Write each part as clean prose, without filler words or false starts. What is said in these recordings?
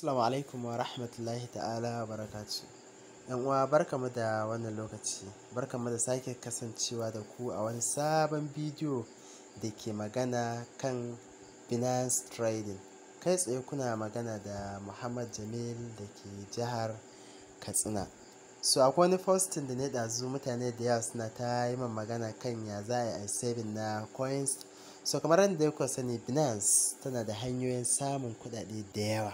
Assalamu alaikum wa rahmatullahi ta'ala wa barakatuh. ‘Yan uwa, barkamu da wannan lokaci, barkamu da sake kasancewa da ku a wani sabon bidiyo da ke magana kan Binance Trading. Kai tsaye kuna magana da Muhammad Jamil da ke jihar Katsina. So akwai wani posting da na ɗazu, mutane da yawa suna ta yi min magana kan ya za a yi saving na coins. So kamar yadda kuka sani, Binance tana da hanyoyin samun kuɗaɗe da yawa.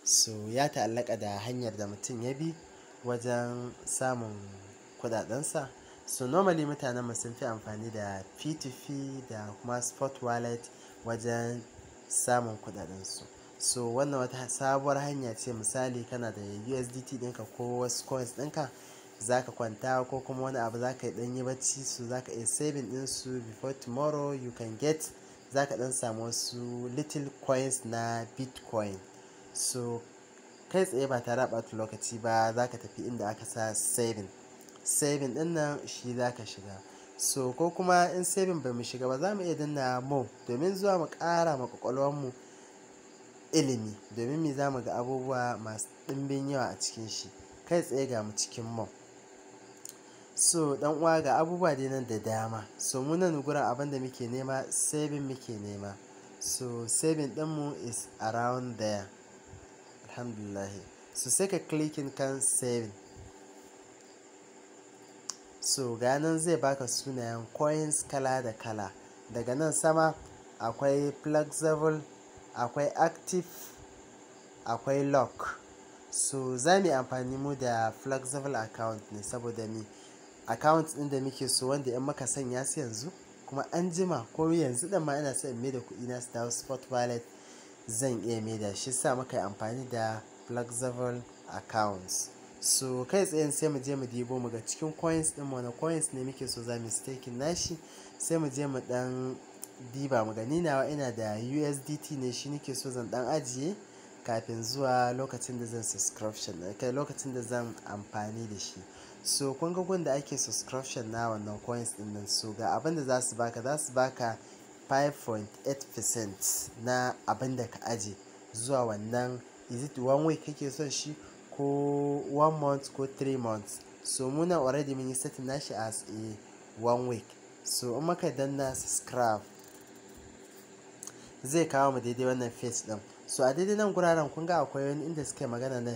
So ya ta'allaka da hanyar da mutum ya bi wajen samun kuɗaɗensa. So normally mutanen mu sun fi amfani da P2P da kuma spot wallet wajen samun kuɗaɗensu. So wannan wata sabuwar hanya ce. Misali, kana da USDT ɗinka ko wasu coins ɗinka, za ka kwanta ko kuma wani abu, za ka yi ɗan yi bacci, so za ka iya saving ɗinsu. Before tomorrow you can get, za ka ɗan samu wasu little coins na Bitcoin. So kai tsaye, ba tare da ɓata lokaci ba, za ka tafi inda aka sa saving. Saving ɗin nan shi za ka shiga. So ko kuma in saving bai mu shiga ba, za mu iya danna more domin zuwa mu ƙara ma ƙwaƙwalwarmu ilimi, domin me? Za mu ga abubuwa masu ɗimbin yawa a cikin shi. Kai tsaye ga mu cikin more. So ɗan uwa, ga abubuwa dai nan da dama. So mu nan gurin, abin da muke nema, saving muke nema. So saving ɗinmu is around there. Alhamdulillah. So sai ka clicking kan saving. So ga nan zai baka sunayen coins kala da kala. Daga nan sama akwai flexible, akwai active, akwai lock. So za mu yi amfani mu da flexible account ne, saboda me? Account ɗin da muke so, wanda in muka sanya su yanzu, kuma an jima ko yanzu ɗin ma ina so in maida kuɗi na su dawo spot wallet, zan iya maida shi. Sa muka yi amfani da flexible accounts. So kai tsaye sai mu je mu dibo, mu ga cikin coins ɗin wani coins ne muke so za mu staking nashi. Sai mu je mu ɗan diba mu gani. Nawa ina da USDT ne, shi nake so zan ɗan ajiye kafin zuwa lokacin da zan subscription, kai, lokacin da zan amfani da shi. So kun ga gun da ake subscription na wannan coins ɗin nan. So ga abin da za su baka: za su baka 5.8% na abin da ka aje zuwa wannan, is it one week kake son shi, ko one month, ko 3 months. So muna already mun yi setting nashi as a one week. So in muka danna subscribe, zai kawo mu daidai wannan page din. So a daidai nan guraren, kun ga akwai wani inda suke magana na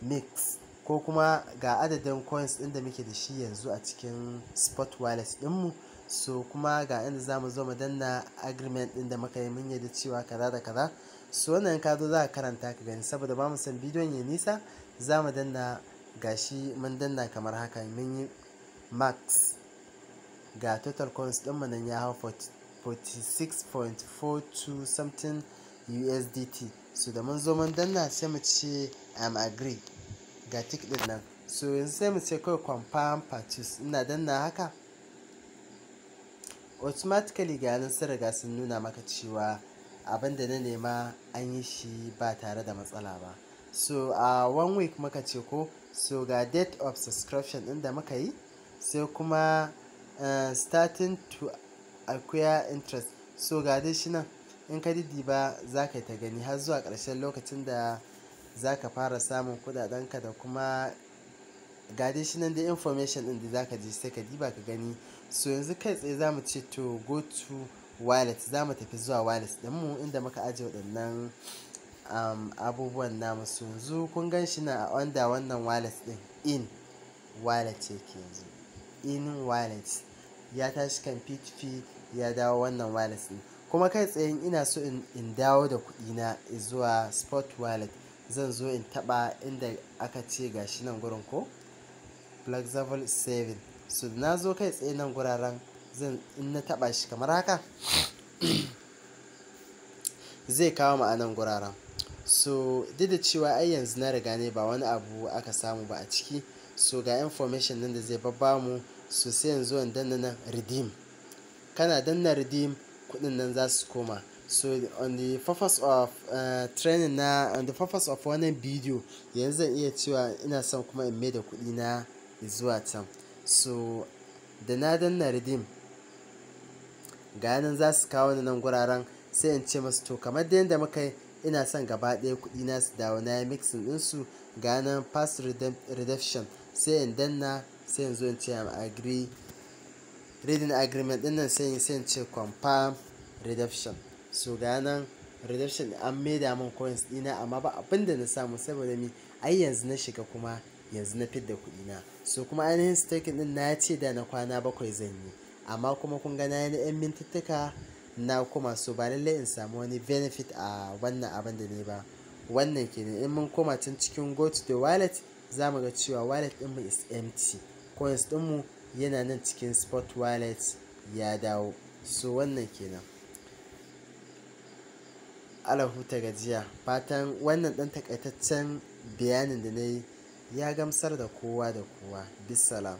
mix, ko kuma ga adadin coins din da muke da shi yanzu a cikin spot wallet dinmu. So kuma ga inda za mu zo mu danna agreement din da muka yi, mun yadda cewa kaza da kaza. So wannan ka zo za ka karanta ka gani. Saboda ba mu san bidiyon ya nisa, za mu danna. Gashi mun danna kamar haka, mun yi max. Ga total coins ɗinmu nan ya hau 46.42 something USDT. So da mun zo mun danna, sai mu ce "I'm agree". Ga tick din nan. So yanzu sai mu ce kawai "confirm purchase". Ina danna haka, automatically ga nan sun riga sun nuna maka cewa abin da na nema an yi shi ba tare da matsala ba. So a one week muka ce ko. So ga date of subscription din da muka yi, sai kuma starting to acquire interest. So ga dai shi nan, in ka diddiba za ka yi ta gani har zuwa ƙarshen lokacin da za ka fara samun kuɗaɗenka, da kuma ga dai shi nan da information ɗin da za ka je sai ka diba ka gani. So yanzu kai tsaye za mu ce to go to wallet. Za mu tafi zuwa wallet ɗinmu inda muka ajiye waɗannan abubuwan namu. So yanzu kun gan shi na a under wannan wallet ɗin, in wallet yake yanzu. In wallet ya tashi kan P2P, ya dawo wannan wallet ɗin. Kuma kai tsaye ina so in dawo da kuɗina zuwa spot wallet, zan zo in taɓa inda aka ce gashi nan gurin ko flexible saving. So na zo kai tsaye nan guraren, zan in na taɓa shi kamar haka, zai kawo mu a nan guraren. So duk da cewa ai yanzu na riga ne, ba wani abu aka samu ba a ciki. So ga information nan da zai babba mu. So sai yanzu in danna nan redeem. Kana danna redeem, kudin nan za su koma. So on the purpose of training na, on the purpose of wannan bidiyo, yanzu zan iya cewa ina son kuma in mai da kuɗi na zuwa can. So da na danna redeem, ga nan za su kawo ni nan guraren. Sai in ce masu to, kamar da yadda muka yi, ina son in maida kuɗi na zuwa spot wallet. Ina son gaba ɗaya kuɗina su dawo, na yi mixing ɗinsu. Ga nan fast redemption, sai in danna, sai in zo in ce I'm agree reading agreement ɗin nan, sai in ce confirm redemption. So ga nan redemption, an maida min coins ɗina, amma ba abin da na samu, saboda mi? Ai yanzu na shiga kuma yanzu na fidda kuɗina. So kuma ainihin staking ɗin na ce da na kwana 7 zan yi, amma kuma kun ga na yi na 'yan mintuttuka na kuma, so ba lallai in samu wani benefit a wannan abin da ne ba. Wannan kenan. In mun koma can cikin go to the wallet, za mu ga cewa wallet ɗinmu is empty. Coins ɗinmu yana nan cikin spot wallet ya dawo. So wannan kenan. Ala huta gajiya. Fatan wannan ɗan takaitaccen bayanin da na yi ya gamsar da kowa da kowa. Bisalam.